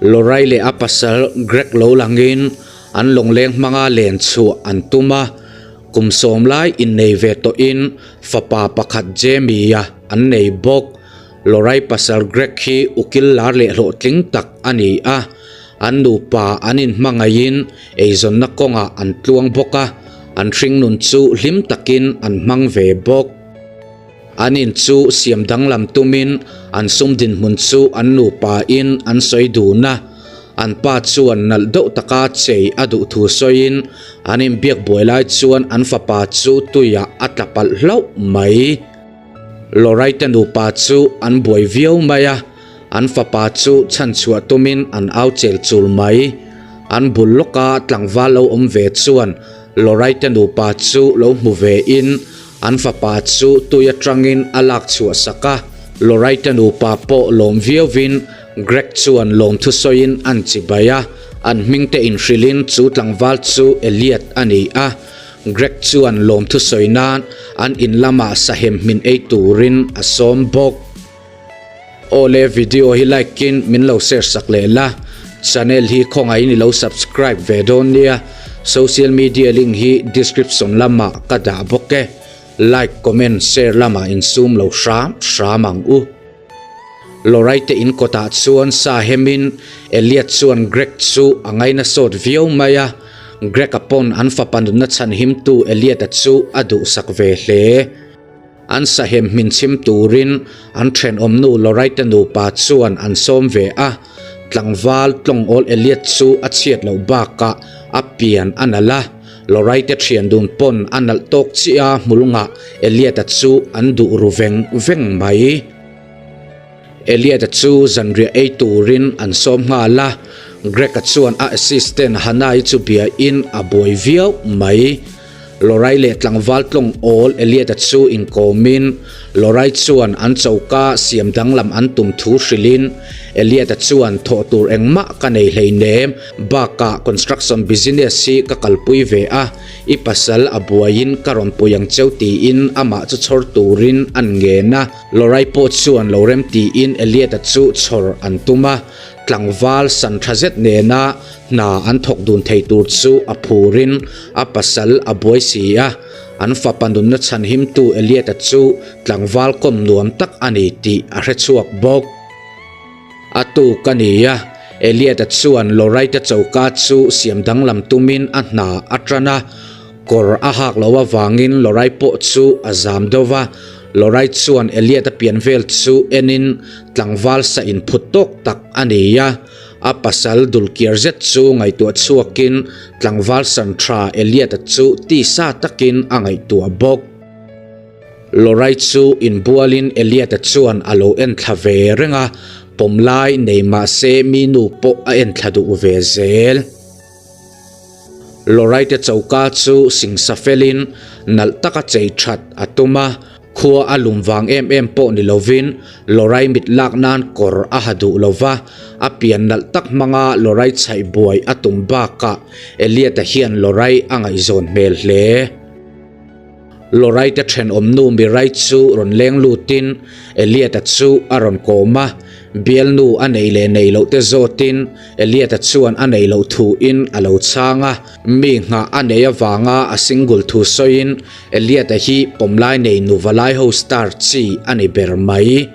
Lorai leh a pasal Greg lo langin an lawngleng hmanga len chhuah an tum a, kum sawm lai innei ve tawhin fapa pakhat Jamie-a an nei bawk. Lorai pasal Greg hi ukil lar leh hlawhtling tak a ni a, an nupa an inhmangaihin eizawnna kawngah an tluang bawk a, an hringnun chu hlim takin an hmang ve bawk. An in chu siam danglam tumin an sum dinhmun chu an nupa in an sawi dun a, an pa chuan nalh deuh taka chei a duh thu sawiin an inbiak buai lai chuan an fapa chu tuiah a tla palh hlauh mai. Loraite nupa chu an buai viau mai a, an fapa chu chhanchhuah tumin an au chel chul mai. An bul lawka tlangval lo awm ve chuan Loraite nupa chu lo hmu ve in An fapa chu tui atangin a lak chhuah sak a, Loraite nupa pawh lawm viauvin Greg chuan lawmthu sawiin an chibai a, an hmingte inhrilhin chu tlangval chu Elliot a ni a. Greg chuan lawmthu sawi nan an in lamah sahem hmin ei turin a sawm bawk. Awle video hi like in min lo share sak leh la, channel hi khawngaihin i lo subscribe ve dawn nia, social media link hi description lamah ka dah bawk e, like comment share lamah insum lo hram hram ang u. Loraite in kawtah chuan sa hemin Elliot chuan Greg chu a ngaina sawt viau mai a, Greg-a pawn an fapa nunna chhanhimtu Elliot-a chu a duhsak ve hle. An sahem hmin chhim turin an thenawmnu Loraite nupa chuan an sawm ve a, tlangval tlawngawl Elliot chu a chhiat loh bakah a pian a nalh a, Loraite thian dun pawn a nalh tawk chiah a hmul ngah Elliot-a chu an duh ru veng veng mai. Elliot-a chu zanriah ei turin an sawm nghal a, Greg-a chuan a assistant Hannah-i chu biain a buai viau mai. Lorai leh tlangval tlawng awl Elliot-a chu inkawmin Lorai chuan an choka siam danglam an tum thu hrilhin Elliot-a chuan thawh tur engmah ka nei hleinem bakah construction business hi ka kalpui ve a, i pasal a buaiin ka rawn pui ang cheu tiin amah chu chhawr turin an ngen a. Lorai pawh chuan lo rem tiin Elliot-a chu chhawr an tum a, tlangval san tha zet nena Hna an thawk dun thei tur chu a phurin a pasal a buai si a, an fapa nunna chhanhimtu Elliot-a chu tlangval kawm nuam tak a ni tih a hre chhuak bawk. A tuk a ni a, Elliot-a chuan Lorite choka chu siam danglam tumin a hna a tan a, kawr a hak loh avangin Lorai pawh chu a zam deuh va, Lorai chuan Elliot-a pian vel chu enin tlangval sa inphut tawk tak a ni a, A pasal dulkiar zet chu ngaihtuah chhuakin tlangval san tha Elliot-a chu tisa takin a ngaihtuah bawk. Lorai chu inbualin Elliot-a chuan a lo enthla ve reng a, pawmlai nei mahse mi nu pawh a enthla duh ve zel. Loraite choka chu singsa felin nalh taka chei that a tum a, khua a lum vang em em pawh ni lovin Lorai mit lak nan kawr a ha duh lo va, a pian nalh tak hmanga Lorai chhaih buai a tum bakah Elliot-a hian Lorai a ngaihzawn hmel hle. Loraite thenawmnu Mirai chu rawn leng lutin Elliot-a chu a rawn kawm a, bialnu a neih leh neih loh te zawtin Elliot-a chuan a neih loh thuin a lo chhang a, mi nghah a neih avanga a single thu sawiin Elliot-a hi pawmlai nei nuva lai ho star chi a ni ber mai.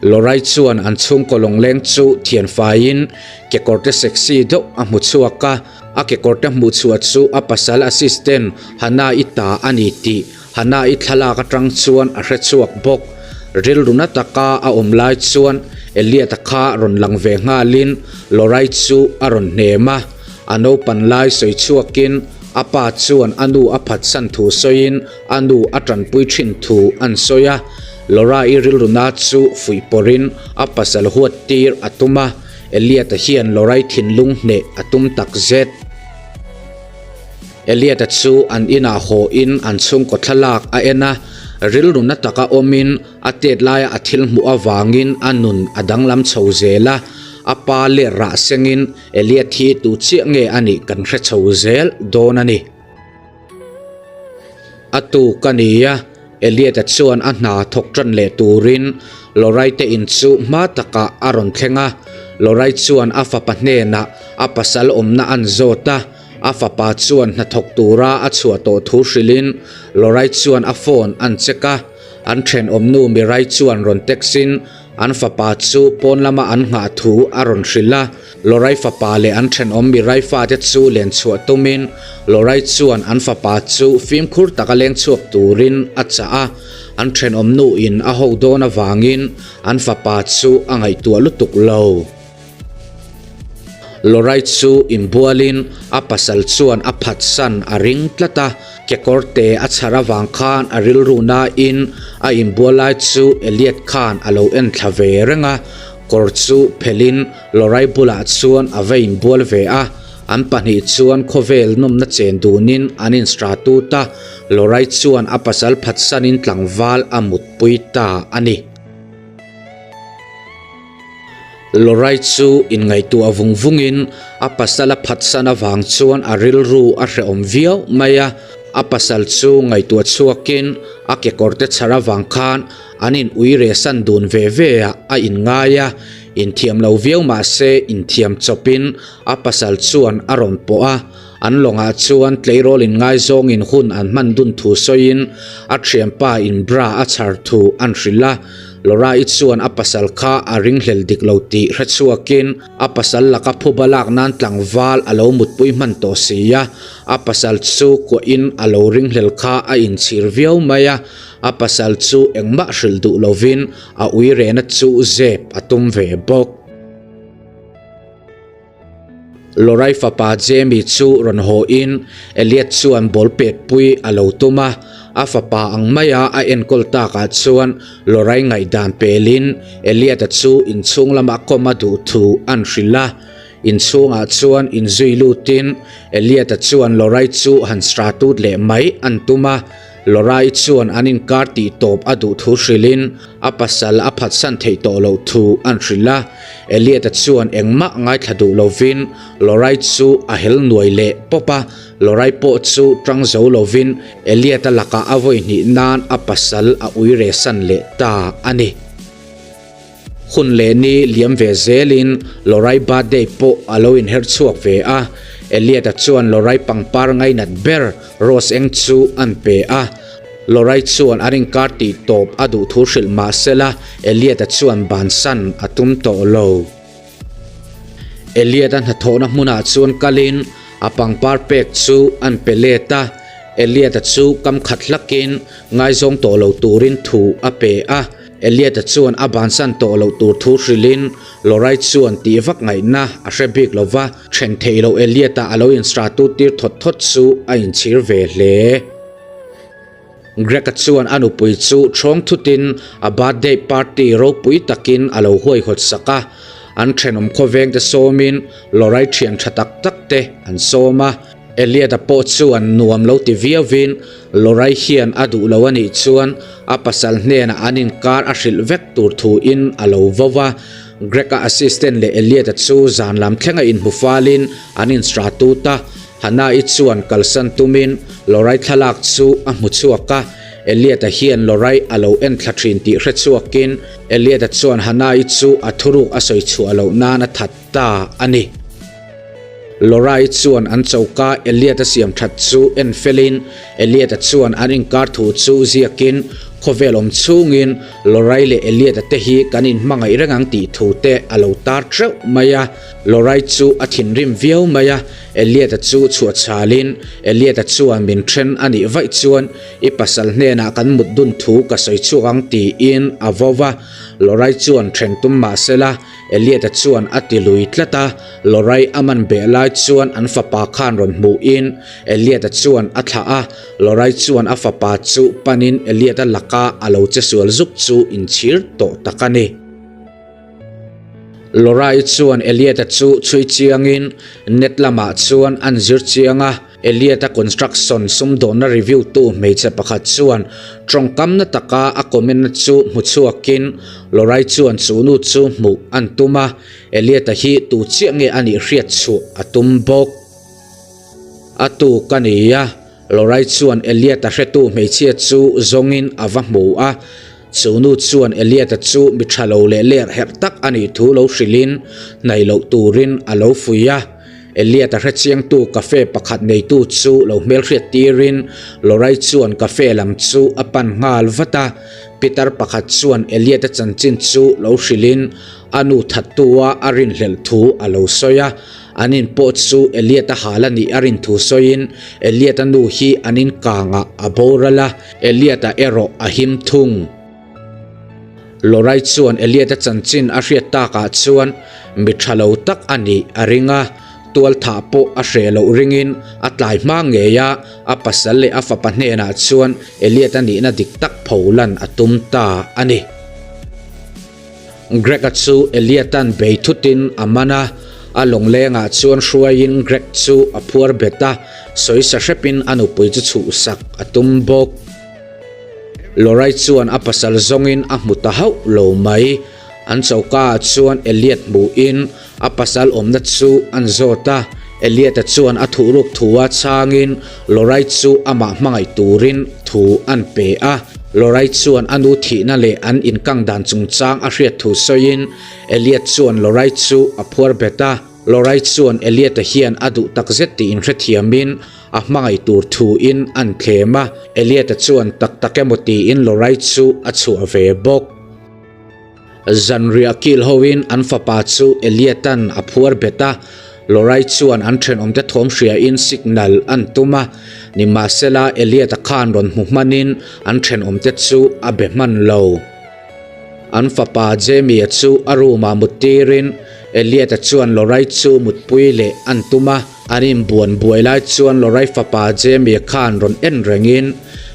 Lorai chuan an chhungkaw lawngleng chu thian faiin kekawrte sexy deuh a hmu chhuak a, a kekawrte hmuh chhuah chu a pasal assistant Hannah-i ta a ni tih Hannah-i thlalak atang chuan a hre chhuak bawk. Rilru na taka a awm lai chuan Elliot-a kha rawn lang ve nghalin Lorai chu a rawn hnem a, a naupan lai sawi chhuakin a pa chuan a nu a phatsan thu sawiin A nu a tanpui thin thu an sawi a, Laura-i rilruna chu fuih pawrin a pasal huat tir a tum a, Elliot-a hian Laura-i thinlung hneh a tum tak zet. Elliot-a chu an inah haw in an chhungkaw thlalak a en a, rilruna taka awmin a tet laia a thil hmuh avangin a nun a danglam chho zel a, a pa leh rah sengin Elliot hi tu chiah nge a nih kan hre chho zel dawn a ni. A tuk a ni a, Elliot-a chuan a hna thawk tan leh turin Lorai te in chu hma takah a rawn thleng a. Lorai chuan a fapa hnenah a pasal awmna an zawt a, a fapa chuan hnathawk tura a chhuah tawh thu hrilhin Lorai chuan a phone an check a. An thenawmnu Mirai chuan rawn text in an fapa chu pawn lama an nghah thu a rawn hrilh a. Lorai fapa leh an thenawm Mirai fate chu len chhuah tumin Lorai chuan an fapa chu fimkhur taka leng chhuak turin a chah a. An thenawmnu in a ho dawn avangin an fapa chu a ngaihtuah lutuk lo. Lorai chu inbualin a pasal chuan a phatsan a ring tlat a, kekawr te a chhar avang khan a rilru nain a inbual lai chu Elliot khan a lo en thla ve reng a, kawr chu phelhin Lorai bulah chuan a va inbual ve a, an pahnih chuan khawvel nawmna chen dunin an instratut a, Lorai chuan a pasal phatsanin tlangval a mutpui ta a ni. Lorai chu inngaihtuah vung vungin a pasal a phatsan avang chuan a rilru a hrehawm viau mai a. A pasal chu ngaihtuah chhuakin a kekawrte chhar avang khan an in ui reh san dun ve ve ah a inngai a. Inthiam lo viau mah se inthiam chawpin a pasal chuan a rawn pawh a. An lawngah chuan tleirawl inngaizawngin hun an hman dun thu sawiin a thianpa in bra a chhar thu an hrilh a. Laura-i chuan a pasal kha a ringhlel dik lo tih hre chhuakin a pasal laka phuba lak nan tlangval a lo mutpui hman tawh si a, a pasal chu kuahin a lo ringhlel kha a inchhir viau mai a, a pasal chu engmah hrilh duh lovin a uirehna chu zep a tum ve bawk. Lorai fapa Jamie chu rawn haw in Elliot chuan ball pet pui a lo tum a, a fapa ang maia a enkawl takah chuan Lorai ngaihdan pelin Elliot-a chu inchhung lama kawm a duh thu an hrilh a. Inchhungah chuan inzui lutin Elliot-a chuan Lorai chu han stratut leh mai an tum a, Lorai chuan an inkar tih tawp a duh thu hrilhin a pasal a phatsan theih tawh loh thu an hrilh a. Elliot-a chuan engmah ngaithla duh lovin Lorai chu a hel nuai leh pawp a, Lorai pawh chu tang zo lovin Elliot-a lakah a vawi hnih nan a pasal a ui re san leh ta a ni. Hun leh ni liam ve zelin Lorai birthday pawh a lo inher chhuak ve a, Elliot-a chuan Lorai pangpar ngainat ber Rose eng chu an pe a. Lorai chuan an inkar tih tawp a duh thu hrilh mah sela Elliot-a chuan bansan a tum tawh lo. Elliot-a hnathawhna hmunah chuan kalin a pangpar pek chu an pe let a, Elliot-a chu kam khat hlakin ngaizawng tawh lo turin thu a pe a. Elliot-a chuan a bansan tawh loh tur thu hrilhin Lorai chuan tih vak ngaihna a hre bik lo va, then theih loh Elliot-a a lo instratut tir thawt thawt chu a inchhir ve hle. Greg-a chuan a nupui chu ṭhawng thutin a birthday party ropui takin a lo huaihawt sak a, an thenawm khawvengte sawmin Lorai ṭhian ṭha tak tak te an sawm a. Elliot-a pawh chuan nuam lo ti viauvin Lorai hian a duh lo a nih chuan a pasal hnenah an inkar a hrilh vek tur thuin a lo vo va. Greg-a assistant leh Elliot-a chu zan lam thlenga inhmu falin an instratut a, Hannah-i chuan kalsan tumin Lorai thlalak chu a hmu chhuak a, Elliot-a hian Lorai a lo en thla thin tih hre chhuakin Elliot-a chuan Hannah-i chu a thuruk a sawi chhuah loh nan a that ta a ni. Lorai chuan an choka Elliot-a siam that chu en felin Elliot-a chuan an inkar thu chu ziakin khawvel awm chhungin Lorai leh Elliot-a te hi kan inhmangaih reng ang tih thu te a lo tar teuh mai a. Lorai chu a thinrim viau mai a, Elliot-a chu chhuah chhalin Elliot-a chuan min then a nih vaih chuan i pasal hnenah kan mut dun thu ka sawi chhuak ang tiin a vo va. Lorai chuan then tum mah sela Elliot-a chuan a ti lui tlat a, Lorai a man beh lai chuan an fapa khan rawn hmuhin Elliot-a chuan a thlah a, Lorai chuan a fapa chu panin Elliot-a laka a lo che sual zuk chu inchhir tawh tak a ni. Lorai chuan Elliot-a chu chhui chiangin net lamah chuan an zir chiang a, Elliot-a construction sumdawnna review tu hmeichhe pakhat chuan tawngkamna taka a comment-na chu hmu chhuakin Lorai chuan chu nu chu hmuh an tum a, Elliot-a hi tu chiah nge a nih hriat chhuah a tum bawk. A tuk a ni a. Lorai chuan Elliot-a hretu hmeichhia chu zawngin a va hmu a. Chu nu chuan Elliot-a chu mi tha lo leh ler herh tak a nih thu lo hrilhin hnaih loh turin a lo fuih a. Elliot-a hrechiangtu cafe pakhat neitu chu lo hmelhriat tirin Lorai chuan cafe lam chu a pan nghal vat a. Pitar pakhat chuan Elliot-a chanchin chu lo hrilhin a nu thattua a rinhlelh thu a lo sawi a. An in pawh chu Elliot-a hal a nih a rin thu sawiin Elliot-a nu hi an in kangah a boral a, Elliot-a erawh a him thung. Lorai chuan Elliot-a chanchin a hriat takah chuan mi tha lo tak a nih a ring a, tualthah pawh a hreh loh ringin a tlai hma ngei a, a pasal leh a fapa hnenah chuan Elliot-a nihna dik tak pholan a tum ta a ni. Greg-a chu Elliot-a'n bei thutin a man a, a lawnglengah chuan hruaiin Greg chu a phuar bet a, sawisa hrepin a nupui chu chhuhsak a tum bawk. Lorai chuan a pasal zawngin a hmu ta hauh lo mai. An chokaah chuan Elliot hmuhin A pasal awmna chu an zawt a, Elliot-a chuan a thuhruk thua chhangin Lorai chu amah hmangaih turin thu an pe a. Lorai chuan a nu thihna leh an inkang dan chungchang a hriat thu sawiin Elliot chuan Lorai chu a phuar bet a. Lorai chuan Elliot-a hian a duh takzet tih inhrethiamin a hmangaih tur thuin an thlem a, Elliot-a chuan tak tak emaw tiin Lorai chu a chhuah ve bawk. Zanriah kil hoin an fapa chu Elliot-a'n a phuar bet a, Lorai chuan an thenawmte thawm hriain signal an tum a, nimahsela Elliot-a khan rawn hmu hmanin an thenawmte chu a be hman lo. An fapa Jamie-a chu a room-ah mut tirin Elliot-a chuan Lorai chu mutpui leh an tum a, an inbuan buai lai chuan Lorai fapa Jamie-a khan rawn en rengin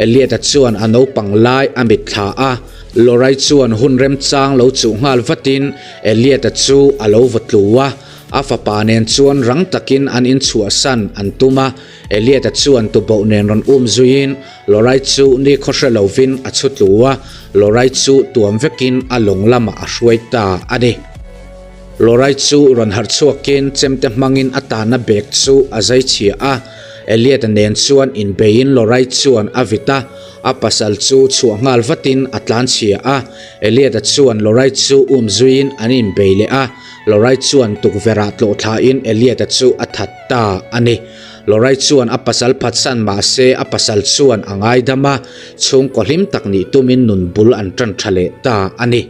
Elliot-a chuan a naupang lai a mitthla a, Lorai chuan hun remchang lo chuh nghal vatin Elliot-a chu a lo va tlu a, a fapa nen chuan rang takin an inchhuahsan an tum a, Elliot-a chuan tuboh nen rawn um zuiin Lorai chu nikhaw hre lovin a chhu tlu a, Lorai chu tuam vekin a lawng lamah a hruai ta a ni. Lorai chu rawn harh chhuakin chemte hmangin a tanna bag chu a zai chhia a, Elliot-a nen chuan inbeiin Lorai chuan a vit a, A pasal chu chhuah nghal vatin a tlan chhia a, Elliot-a chuan Lorai chu um zuiin an inbei leh a, Lorai chuan tukverhah tlawh thlain Elliot-a chu a that ta a ni. Lorai chuan a pasal phatsan mah se a pasal chuan a ngaidam a, chhungkaw hlim tak nih tumin nun bul an tan tha leh ta a ni.